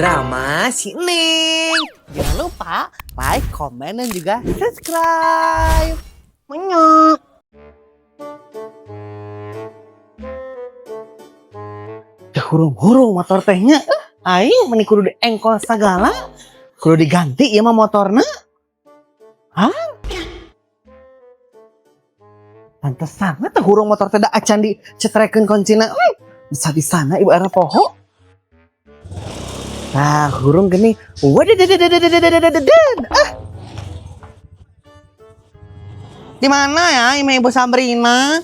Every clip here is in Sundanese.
Drama si Neng. Jangan lupa like, komen, dan juga subscribe. Menyok. Hurung-hurung motor teh nya. Aing meni kudu diengkol segala. Kudu diganti ieu mah motorna. Hah? Pantesan teh hurung motor teh da acan dicetrekeun kuncina. Bisa-bisana Ibu Erna poho. Nah, hurung gini. Wadadadadadadadadadad. Ah. Di mana ya ini Ibu Sabrina?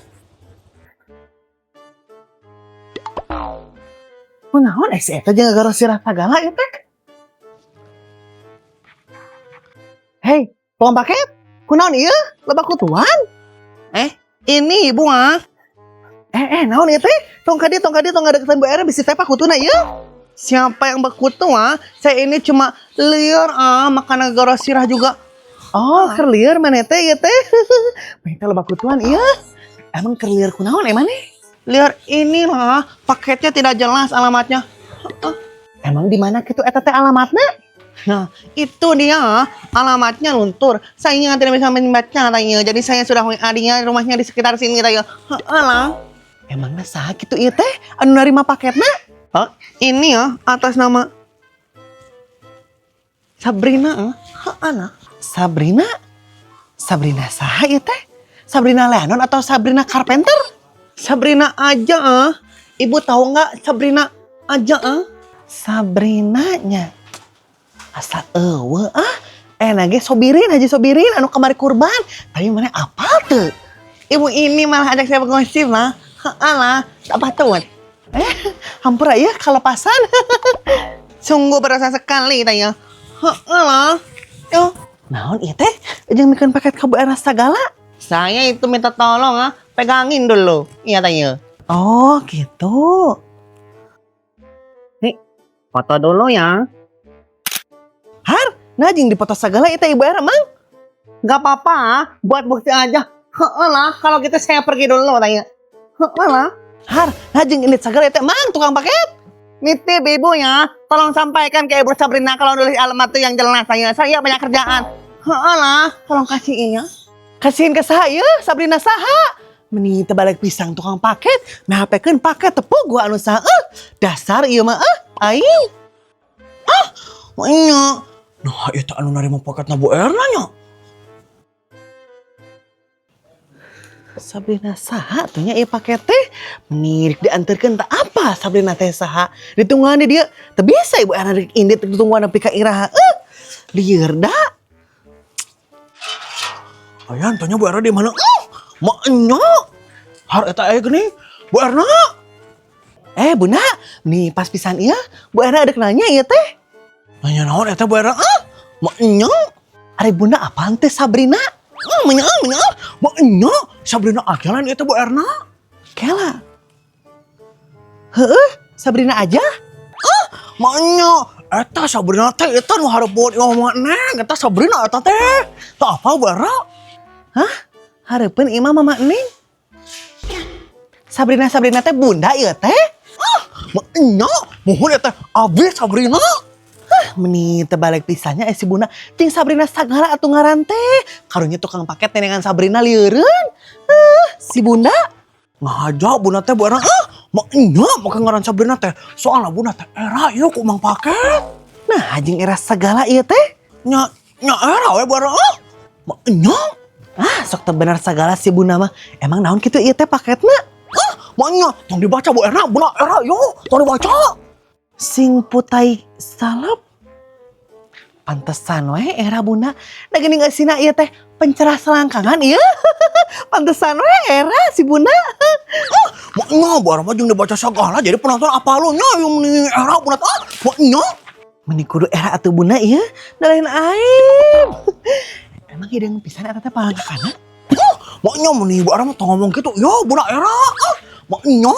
Kunaon si eta jeung ngagaro sirah sagala ieu teh? Hei, tukang paket? Kunaon ieu? Loba kutuan? Ini ibu ah. Naon ieu teh? Tong ka dieu, tong ka dieu, tong ngadeukeutan Bu Era bisi tepa kutuna ieu. Siapa yang berkutu ah? Saya ini cuma liar ah, makan ngagaro sirah juga. Oh, keur lieur maneh teh ieu teh. Maneh teh loba kutuan ieu. Emang keur lieur kunaon emang nih? Liar inilah, paketnya tidak jelas alamatnya. Emang di mana gitu eta teh alamatnya? Nah, itu dia alamatnya luntur. Saya tidak bisa membaca tanya. Jadi saya sudah WA dia, rumahnya di sekitar sini tanya. Heeh lah. Emangnya saha gitu ieu teh anu narima paketna? Hah? Ini ya atas nama Sabrina. Heeh lah. Sabrina? Sabrina saha ieu teh? Sabrina Leanon atau Sabrina Carpenter? Sabrina aja ah. Ibu tahu nggak Sabrina aja ah? Sabrinanya asa eueuh ah. Nage Sobirin, Haji Sobirin anu kamari kurban. Tapi mana apa tuh? Ibu ini malah ajak saya bergosip lah. Heeh lah, tak patut. Hampura ya kelepasan. Sungguh berasa sekali tanya. Heeh lah. Yo, naon ieu teh? Jeung mikeun paket ka Bu Era sagala. Saya itu minta tolong ah, pegangin dulu. Iya tanya. Oh, gitu. Nih, foto dulu ya. Har, nah jeung dipoto sagala itu Ibu Era, Mang. Gak apa-apa, buat bukti aja. Heeh lah, kalau gitu saya pergi dulu tanya. Heeh lah. Har, nah jeung ini sagala itu Mang, tukang paket. Nitip ibu ya, tolong sampaikan ke Ibu Sabrina kalau nulis alamat tuh yang jelas saya. Saya banyak kerjaan. Heeh lah, tolong kasihin ya. Kasihin ke saya, Sabrina saha. Meni teu pisang tukang paket, mahapekeun paket tepuk gua anu saha. Dasar ieu mah aing. Ah, nya. Nah, eta anu narima paketna Bu Erna nya. Sabrina saha tuh nya ieu paket teh? Meni rek dianterkeun tak apa Sabrina teh saha. Ditungguan di dieu teu bisa Ibu Erna rek indit ditungguan nepi ka iraha. Lieur da. Ayan tanya Bu Erna di mana? Maknya. Har eta aya geuning. Bu Erna. Bunda, nih pas pisan ieu Bu Erna ada nanya ieu teh. Nanya naon eta Bu Erna? Ah, maknya. Ari Bunda apaan teh Sabrina? Maknya, maknya. Maknya Sabrina aja lain eta Bu Erna. Kela. Heeh, Sabrina aja? Ah, maknya eta Sabrina teh eta nu hareupeun imah Neng, eta Sabrina eta teh. Teu apa Bu Erna? Hah? Hareupeun imah Mama Neng? Sabrina Sabrina teh bunda ieu teh? Ah, maknya muhun eta abis Sabrina. Hah, meni teu balik pisannya si bunda jeung Sabrina sagala atuh ngaran teh. Karunya tukang paket nenegan Sabrina lieureun. Si bunda ngaja bunda teh Bu Erna. Ah, maknya make ngaran Sabrina teh. Soalna bunda teh era ieu ku mang paket. Nah, jeung era sagala ieu teh. Nya nya era we Bu Erna. Ah, maknya. Ah, sok teu bener sagala si bunda mah. Emang naon kitu ieu teh paketna? Ah, maknya tong dibaca Bu Erna, bunda era yo, tong dibaca. Sing putai salap. Pantesan we era bunda. Da geuning eusina ieu teh pencerah selangkangan ieu. Pantesan we era si bunda. Ah, maknya Bu Erna mah jeung dibaca sagala jadi penonton apa lu nya yang meni era bunda. Ah, maknya. Meni kudu era atuh bunda ieu, da lain aib. Emang hideung pisan eta teh palangkana? Ah, maknya meni Bu Erna mah tong ngomong kitu. Yo bunda era. Ah, maknya.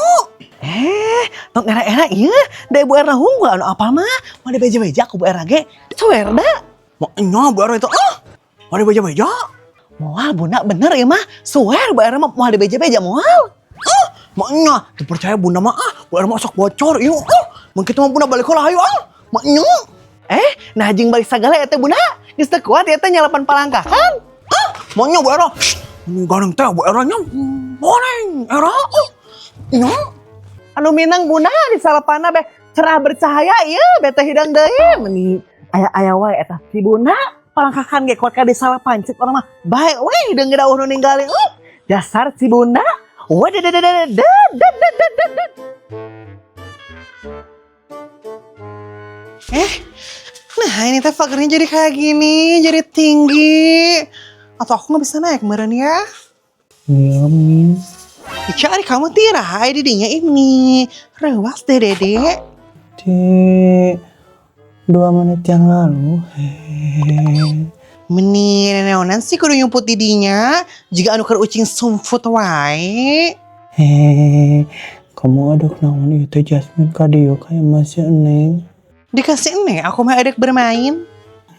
Tong era-era ieu, da Ibu Erna unggul anu apa mah? Moal dibeja-beja ku Bu Erna ge. Cuer da. Maknya Bu Erna itu ah, moal dibeja-beja. Moal bunda bener ieu mah. Suwer Bu Erna mah moal dibeja-beja moal. Ah, maknya teu percaya bunda mah ah, Bu Erna mah sok bocor ieu ah. Mun kitu mah bunda balik heula hayu ah. Maknya. Nah jeung balik sagala eta Bunda. Geus teu kuat eta nyalapan palangkahan. Hah? Maknya Bu Era. Ini gandeng teh Bu Era nya. Goreng Era. Oh. Nya. Anu minang Bunda di salapana beh cerah bercahaya ieu bete hidang deui meni aya-aya wae eta si Bunda palangkahan ge kuat ka di salapan cek urang mah bae we hideung ge nu ninggalin. Dasar si Bunda. Wadadadadadadadadadadad. Eh, nah ini teh pagernya jadi kayak gini, jadi tinggi. Atau aku nggak bisa naik meren ya? Iya, Min. Ica, ari kamu tirai didinya ini. Rewas deh, Dede. Di 2 menit yang lalu. Hehehe. Meni neneonan sih kudu nyumput didinya. Jika anu keur ucing sumput wae. Hehehe. Kamu aduk naon itu Jasmine ka dieu kayak masih Neng. Dikasih neng, aku mah edek bermain.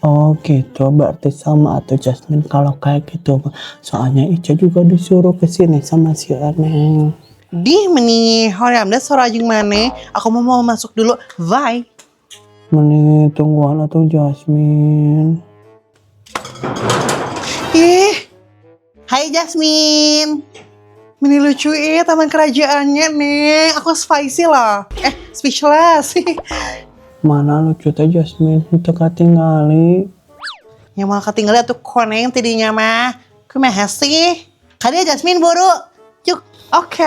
Oh gitu, berarti sama atau Jasmine kalau kayak gitu. Soalnya Ica juga disuruh ke sini sama si Neng. Di meni hoream deh sora jeung maneh. Aku mau mau masuk dulu. Bye. Meni tungguan atau Jasmine. Ih. Hai Jasmine. Meni lucu ih taman kerajaannya nih. Aku spicy loh. Eh, speechless. Mana lucu teh Jasmine, itu katingali. Yang mau ketinggalan tuh koneng tidinya mah. Kumaha sih? Kali Jasmine buru. Cuk. Oke.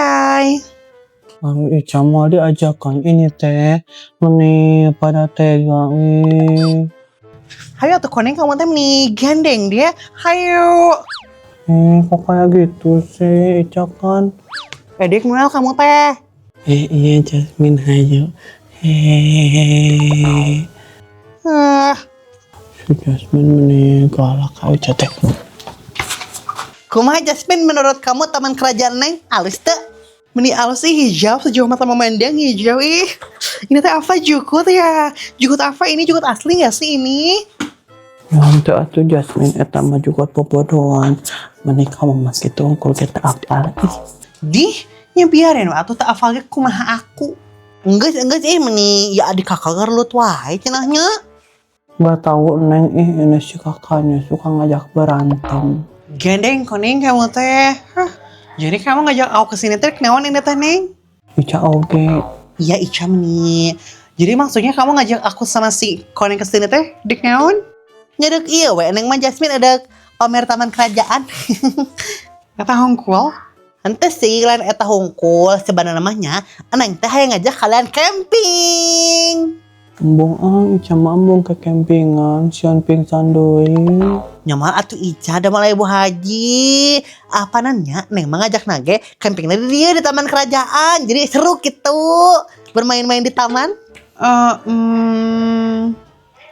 Anu Ica mau diajakan ini teh, meni pada tega ih. Hayo tuh koneng kamu teh meni gandeng dia. Hayo. Eh, kok kayak gitu sih, Ica kan? Edek mual kamu teh. Eh, iya Jasmine, hayo. Hehehe. Ah, Si Jasmine meni galak ka Ica teh. Kumaha Jasmine menurut kamu taman kerajaan neng alus teu? Meni alus sih hijau sejauh mata memandang hijau ih. Ini teh apa jukut ya? Jukut apa ini jukut asli gak sih ini? Ya henteu atuh Jasmine eta mah juga bobodohan. Meni kamu mah kitu unggul kita apal ih. Di, nya biarin we atuh teu apal ge kumaha aku. Enggak sih meni ya adik kakak gelut wae cenahnya. Gak tahu Neng ih, ini si kakaknya suka ngajak berantem. Gandeng koneng kamu teh. Hah, jadi kamu ngajak aku ke sini teh kenaon ini teh neng? Ica oge. Iya Ica nih. Jadi maksudnya kamu ngajak aku sama si koneng ke sini teh dek naon? Nyedek iya we neng mah Jasmine ada pamer taman kerajaan. Eta hongkul. Henteu sih lain eta hungkul sebenarnya namanya neng teh hayang ngajak kalian camping. Embung ah, Ica mah embung ke campingan, sieun pingsan deui. Nyamal atuh Ica da malah Ibu Haji. Apa nanya neng mah ngajak nage campingnya di dia di taman kerajaan. Jadi seru gitu bermain-main di taman.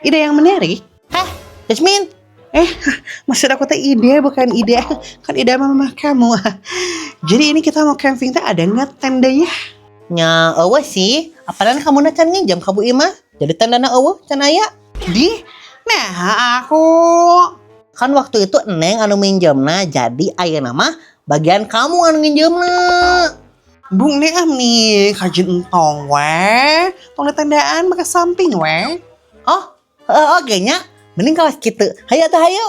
Ide yang menarik. Hah, Jasmine? Eh, maksud aku teh ide bukan ide. Kan ide mama kamu. Jadi ini kita mau camping teh ada nggak tendanya? Nya, eueuh sih. Apalagi kamu na can nginjam ka Bu Ima. Jadi tendana eueuh can aya. Di, nah aku kan waktu itu Neng anu minjemna jadi ayeuna mah bagian kamu anu nginjemna. Bung Neng ah nih kajian entong we. Tong di tendaan make samping we. Oh, heeh oge nya. Mending kawas kitu. Hayu atuh hayu.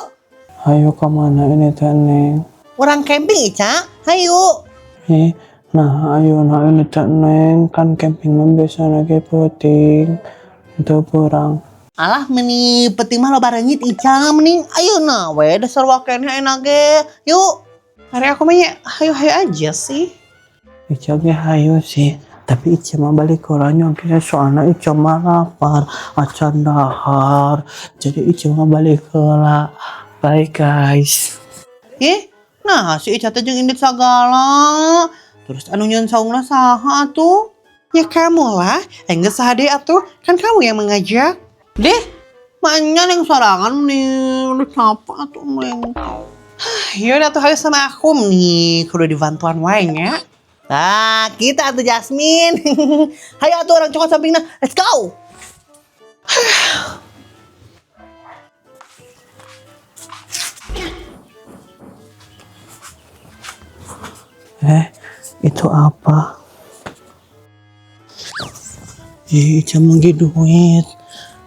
Hayo kemana ini teh Neng? Urang camping Ica. Hayu. Eh, nah ayo nah ini teh Neng, kan camping mah biasa lagi peuting. Itu kurang. Alah meni peuting mah loba reungit Ica mending ayeuna we dasar wakena enak ge. Yuk. Hari aku mah ya hayu-hayu aja sih. Ica ge hayu sih, tapi Ica mah balik orangnya ge soalnya Ica mah lapar, acan dahar. Jadi Ica mah balik heula. Bye guys. Ih, nah si Ica teh jeung indit sagala. Terus anu nyieun saungna saha atuh? Ya kamu lah, enggeus saha deui atuh, kan kamu yang mengajak. Deh, maknya neng sorangan nih, udah capek atuh neng. Yaudah tuh hayu sama aku nih, kudu dibantuan wae nya. Nah, kita atuh Jasmine. Hayu atuh urang cokot sampingna. Let's go. Eh, itu apa? Ih, Ica mah duit.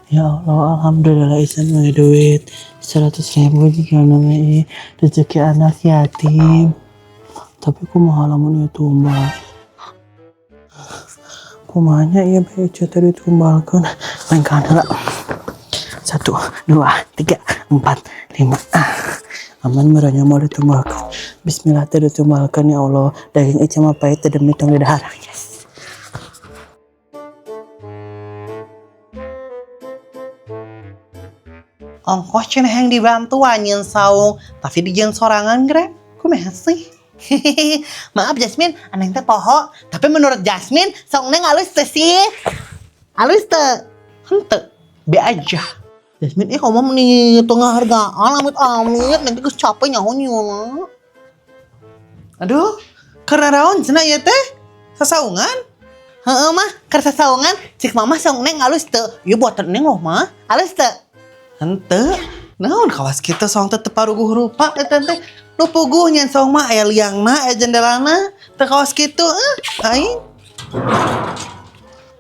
Ya Allah, alhamdulillah Ica punya duit 100.000 jika namanya rezeki anak yatim. Tapi kumaha lamun ieu tumbal? Kumaha nya ieu bae Ica teh ditumbalkeun. Lengkahan heula. Satu, dua, tiga, empat, lima. Ah, aman merenya mau ditumbalkan. Bismillah teh ditumbalkan ya Allah. Daging Ica mah pahit teh demi tong didahar. Yes. Ongkoh cenah yang dibantuan nyeun saung, tapi dijieun sorangan gre. Kumaha sih? Maaf Jasmine, aneh teh poho. Tapi menurut Jasmine, saung neng alus teh sih. Alus teh. Henteu, be aja. Jasmine, ih kamu nih tengah hargaan, amit-amit, nanti geus capek nyaho nyieunna. Aduh, karena raon cenah ieu teh? Sasaungan? Heeh mah, keur sasaungan, cik mama saung neng alus teu. Ieu buatan neng loh mah, alus teu. Henteu, naon kawas kitu saung teh teu paruguh rupa eta teh. Nu puguh nyen saung mah aya liangna, aya jendelana, teu kawas kitu aing.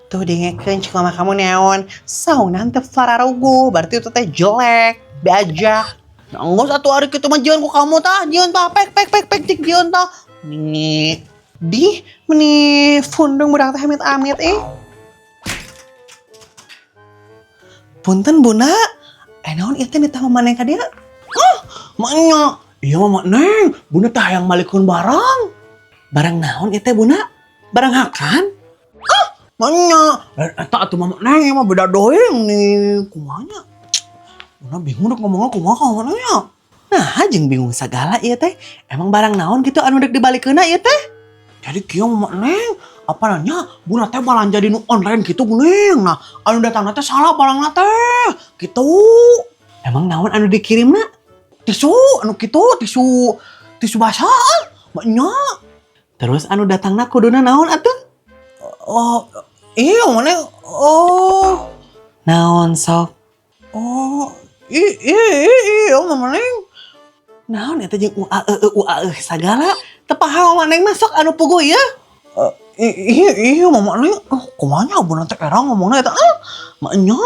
Tuh dengekeun cik mama kamu neon, saungna teu fararuguh, berarti itu teh jelek, be aja. Nangos atuh ari kitu mah jieun ku kamu tah, jieun tah pek pek pek pek cik jieun tah. Meni di meni fundung budak teh amit-amit ih. Punten Bunda, naon ieu teh ditambah maneh ka dieu? Ah, maknya. Iya mama neng, Bunda teh hayang malikeun barang. Barang naon ieu teh Bunda? Barang hakan? Ah, maknya. Eta atuh mama neng mah beda doeng nih. Kumaha nya? Bunda bingung dek ngomongna kumaha ka mama neng nya. Nah, jeung bingung sagala ieu teh. Emang barang naon gitu anu dek dibalikeunna ieu teh? Jadi kieu mama neng, apa nanya? Bunda teh balanja di nu online gitu neng. Nah, anu datangna teh salah barangna teh. Gitu. Emang naon anu dikirimna? Tisu, anu kitu, tisu, tisu basah. Maknya. Terus anu datangna kuduna naon atuh? Oh, iya mama neng. Oh. Naon sok? Oh, iya mama neng. Naon eta jeung u a e e u a e sagala? Teu paham mama neng mah sok anu puguh ieu. Iya, iya mama neng. Oh, kumaha nya bunda teh era ngomongna eta? Ah, maknya.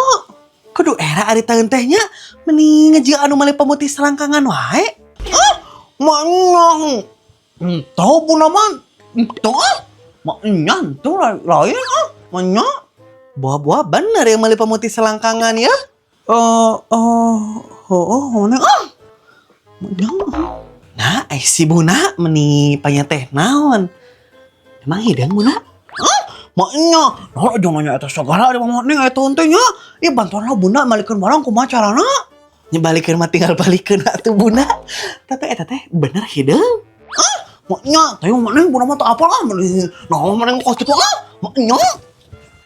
Kudu era ari taeun teh nya meni ngejieun anu meuli pemutih selangkangan wae. Ah, maknya. Entah bunda mah. Entah ah. Maknya entah lain ah. Maknya. Buah-buah bener yang meuli pemutih selangkangan ya. Oh, oh, mama neng. Ah. Maknya. Nah, si Buna meni panya teh naon? Emang hidang Buna? Ah, maknya. Nah, jangan nanya eta segala di mama neng eta teh nya. Ih, bantuan lah Bunda malikeun barang kumaha carana? Nyebalikeun mah tinggal balikeun atuh Bunda. Tapi eta teh bener hideung. Ah, maknya. Tapi mama neng Bunda mah teu apal ah. Nah, mama neng kos kitu ah. Maknya.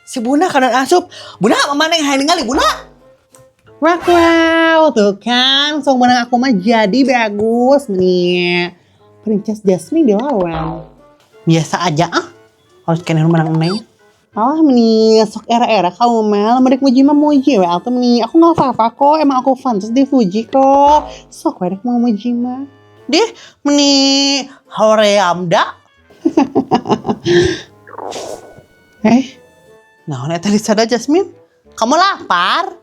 Si Bunda kanan asup. Bunda mama neng hayang ningali Bunda. Wow, wow, tuh kan, saung benang aku mah jadi bagus nih. Princess Jasmine dilawan. Biasa aja ah, harus kena menang neng. Alah meni sok era-era kamu mel, mereka muji mah muji we atau meni aku nggak apa-apa kok, emang aku pantas dipuji kok. Sok we mau muji mah. Dih, meni horeamda. Naon eta disada Jasmine? Kamu lapar?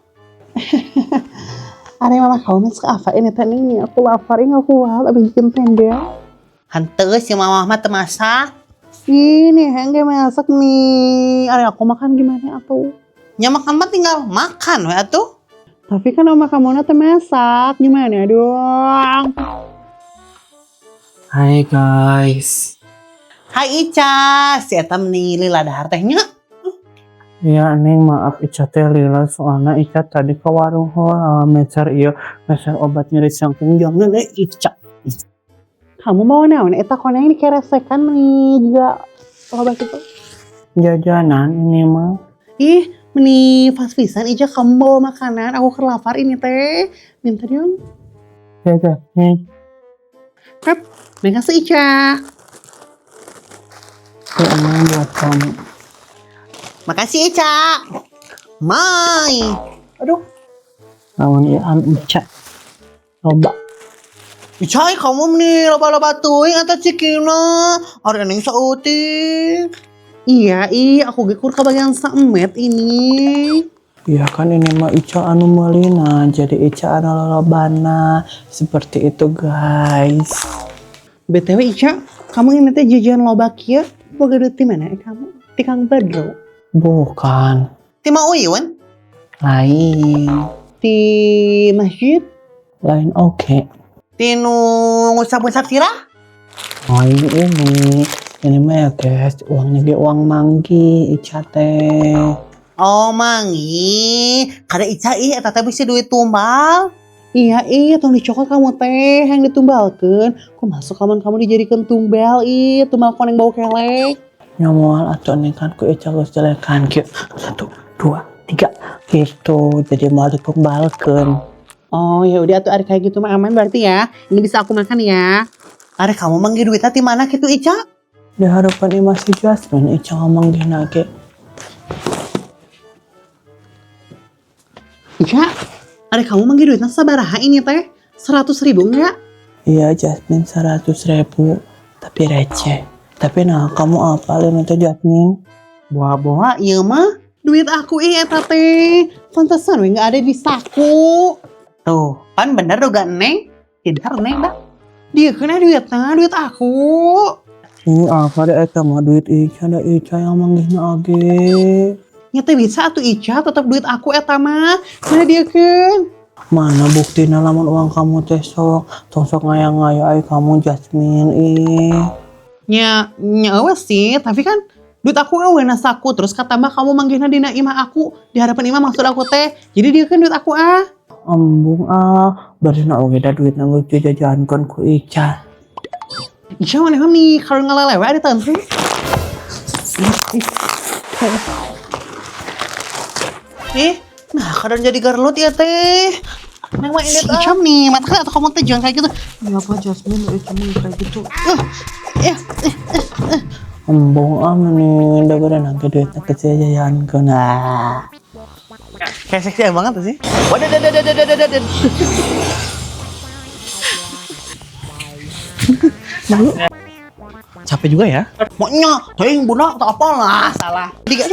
Are mama kamu masak apa ini teh nih? Aku lapar, ini aku kuat, abis bikin tenda. Henteu si mama mah teu masak. Ini enggak masak nih. Are aku makan gimana atuh? Nya makan mah tinggal makan we atuh. Tapi kan mama kamu teu masak, gimana dong? Hai guys. Hai Ica, si eta meni lila dahar teh nya. Iya neng, maaf Ica teh lila soalnya Ica tadi ke warung heula meser ieu, meser obat nyeri samping jangan Ica. Kamu mau naon eta koneng dikeresekan meni juga obat itu. Jajanan ini mah. Ih, meni fast pisan Ica kamu bawa makanan, aku kelapar ini teh. Minta dong. Jajan. Nih. Hep, makasih Ica. Ya, emang buat kamu. Makasih Ica. Mai. Aduh. Lawan ian Ica. Loba. Ica, kamu nih loba-loba teuing eta cikina. Ari neng saeutik. Iya, iya, aku ge kur kebagian saemet ini. Ya kan ini mah Ica anu meulina, jadi Ica anu lolobana. Seperti itu, guys. BTW Ica, kamu ini teh jajan loba kieu boga duit di mana kamu? Ti Kang Badro. Bukan. Ti Mang Uyun? Lain. Ti masjid? Lain, oke. Ti nu ngusap-ngusap sirah? Lain ini. Ini mah ya guys, uangnya ge uang manggih Ica teh. Oh, manggih. Kada Ica ih eta teh bisa duit tumbal. Iya, tong dicokot kamu teh yang ditumbalkeun. Kok masuk kamu kamu dijadikan tumbal ih, tumbal koneng bau kelek. Nya moal atuh, nih kan ku Ica geus jelekan kieu. Satu, dua, tiga. Gitu, jadi mau ditumbalkeun. Oh ya udah tuh, ada kayak gitu mah aman berarti ya. Ini bisa aku makan ya. Ari kamu manggih duitnya ti mana gitu, Ica? Di harapan imah si Jasmine Ica manggihna ge. Ica, ada kamu manggih duitnya sabaraha ini teh? 100.000 enggak? Iya Jasmine, 100.000, tapi receh. Tapi nah kamu apa itu, Jasmine? Bawa-bawa ieu mah. Duit aku ih eta teh. Pantesan we nggak ada di saku. Tuh, pan bener dugaan Neng. Tidak, Neng dah. Dia kena duitnya, duit aku. Ini apa deh, eta mah duit Ica da Ica yang manggihna oge. Nya teh bisa atuh Ica, tetap duit aku eta mah. Mana dia kan? Mana buktina lamun uang kamu teh? Sok tong sok ngaya-ngaya ai kamu, Jasmine, ih. Nya nya euweuh sih, tapi kan duit aku euweuh na saku, terus katambah kamu manggihna dina imah aku, di harapan imah maksud aku teh. Jadi dia kan duit aku ah. Embung ah, berarti na oge da duitna geus dijajankeun ku Ica. Ica mana nih kalau ngalelewe ada tante. Ih, nah kadang jadi garlut ya teh. Neng mah Si ini. Ica nih, mata kan atau kamu teh jangan kayak gitu. Kenapa Jasmine Ica mah kayak gitu? Eh, Embung ah, mending da beureun ge duitna geus dijajankeun ah. Kayak seksi banget sih. Waduh, waduh, waduh, waduh, waduh. Capek juga ya. Maunya, teuing budak tak apa lah, salah. Tiga.